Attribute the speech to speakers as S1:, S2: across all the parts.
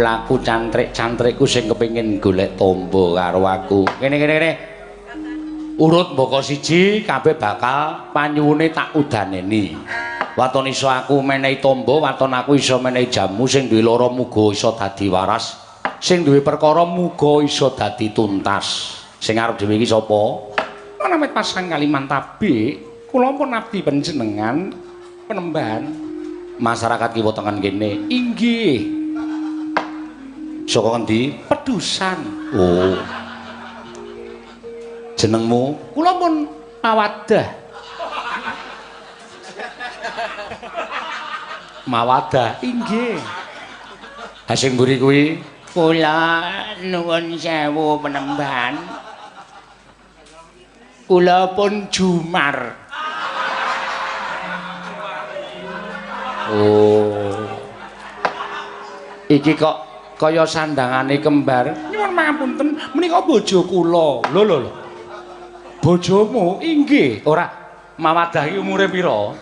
S1: Kawulaku cantrik-cantrikku sing kepengin golek tombo karo aku. Kene kene kene. Urut mbaka siji kabeh bakal panyuwune tak udaneni. Waton iso aku menehi tombo, waton aku iso menehi jamu sing duwe lara muga iso dadi waras, sing duwe perkara muga iso dadi tuntas. Sing arep dhewe iki sapa? Namit pasang Kaliman tabik, kula pun abdi panjenengan penembahan masyarakat kiwa tengen kene. Inggih. Saka ngendi? Pedusan. Oh. Jenengmu? Kula pun Mawadah. Mawadah. Inggih. Ha sing mburi kuwi
S2: kula nuwun sewu penembahan. Kula pun Jumar.
S1: Oh. Iki kok kaya sandangane kembar.
S2: Nyuwun pangapunten, menika bojo kula.
S1: Lho lho lho. Bojomu? Inggih. Ora, Mawadah iki umure pira?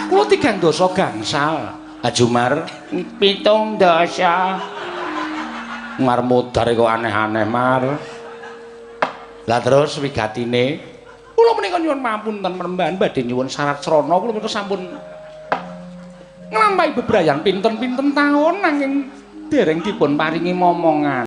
S2: Kula 3 dasa gangsal.
S1: Ha Jumar
S2: 7 dasa.
S1: Ngar modar kok aneh-aneh, Mar. Lah terus wigatine?
S2: Kula menika nyuwun pangapunten penembahan badhe nyuwun syarat srana kula menika sampun nglampahi bebrayan pinten-pinten taun nanging dereng dipun paringi momongan.